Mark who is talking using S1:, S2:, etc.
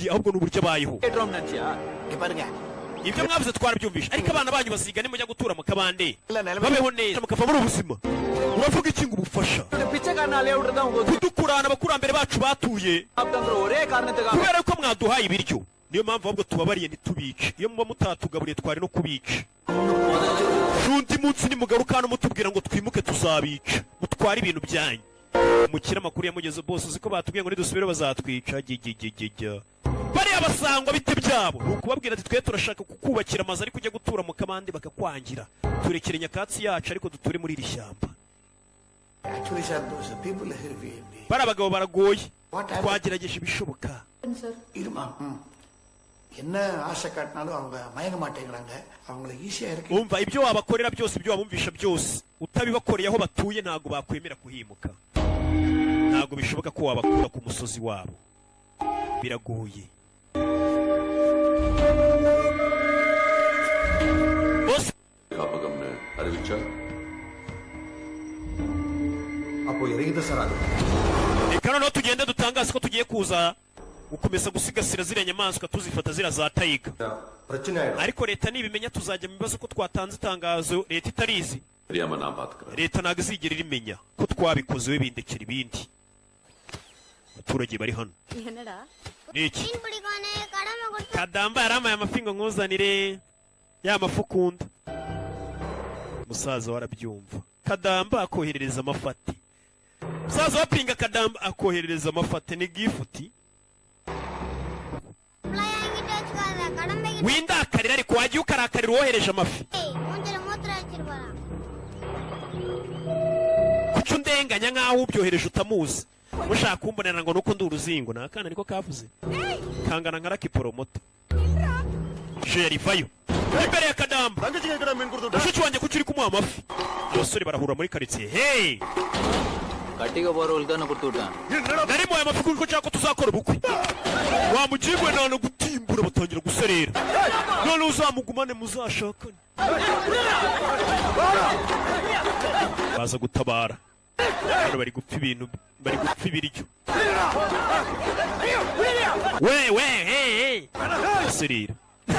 S1: atuye, ahubwo ni uburyo abayeho.
S2: கேட்டுறோம்னு நினைச்சியா?
S3: இங்க பாருங்க.
S1: Ibyo mwavuze twarabyumvishe, ariko abana banyu baziga nimujya gutura mu kabande
S3: இல்ல நிலைமை
S1: babeho neza mukava muri ubuzima. Uravuga iki ngo ubufasha?
S2: பிச்சைக்காரனாலே விட்டுறதா உங்க
S1: Kudukurana abakurambere bacu batuye
S2: சாப்பிட்டாங்கிற ஒரே காரணத்துக்காக
S1: kubera ko mwaduhaye ibiryo, niyo mpamvu ahubwo tubabariye ntitubice. Iyo muba mutatugaburiye twari no kubica. N'undi munsi nimugaruka hano mutubwira ngo twimuke, tuzabica, mutware ibintu byanyu. Umukire amakuru yamugeze: "Bose uzi ko batubwiye ngo nidusubire bazatwica." Gigigigijya bariya basangwa bite byabo ni ukubabwira ati: "Twe turashaka kukubakira amazu, ariko ujya gutura mu kabande bakakwangira. Turekere nyakatsi yacu, ariko duture muri iri shyamba."
S3: Actually sir, those people
S1: Bariya abagabo baragoye.
S3: What happened?
S1: Twagerageje ibishoboka.
S3: இருமா ம். என்ன ஆசை காட்டினாலும் அவங்க மயங்க மாட்டேங்கிறாங்க. அவங்களுக்கு ஈஸியா இருக்கு.
S1: Umva, ibyo wabakorera byose, ibyo wabumvisha byose, utabibakoreye aho batuye ntabwo bakwemera kuhimuka. Ntabwo bishoboka ko wabakura ku musozi wabo, biragoye bose.
S4: காப்பகம்னு அறிவிச்சா?
S5: அப்போ இறங்கிதான் சார் ஆகும்.
S1: Reka noneho tugende dutangaze ko tugiye kuza gukomeza gusigasira ziriya nyamaswa, tuzifata ziriya za tiger.
S5: பிரச்சனை ஆயிடும்.
S1: Ariko leta nibimenya tuzajya mu bibazo ko twatanze itangazo leta itarizi.
S4: தெரியாம நான் பாத்துக்கிறேன்.
S1: Leta ntabwo izigera irimenya ko twabikoze. We bindekera ibindi. Abaturage bari hano
S6: என்னடா?
S1: Ni iki?
S7: மீன் பிடிக்கணும் கடமை கொடுத்து.
S1: Kadamba yarampaye amafi ngo nkuzanire ya mafi ukunda. Musaza we arabyumva. Kadamba akoherereza amafi ati musaza wapinga Kadamba akoherereza amafi ati ni gift.
S7: என்கிட்ட வச்சுக்காத கடமை.
S1: Windakarira, ariko wagiye ukarakarira uwohereje amafi.
S7: மூஞ்சில மூத்திர வச்சிட்டு போறான்.
S1: Kuki undenganya nk'aho ubyohereje utamuzi? Mushaka kumbonera ngo nuko ndi uruzingo. Ni akana niko kavuze, kangana nka Lucky Promoter. Sheri vayo imbere ya Kadamba.
S5: தங்கச்சி கேட்கடா மீன் கொடுத்து.
S1: Mushiki wanjye kuki uri kumuha amafi? Abasore barahura muri karitsiye. Hey!
S2: கட்டிக்க போறவங்களுக்கு தான் கொடுத்து விட்டேன்.
S1: Nari muhaye amafi kuko nshaka ko tuzakora ubukwe. Wamugirwe nta gutimbura, batangira guserera. None uzamugumane muzashakane. Baza gutabara hano, bari gupfa ibintu, bari gupfa ibiryo. We we, hey, hey. Guserera.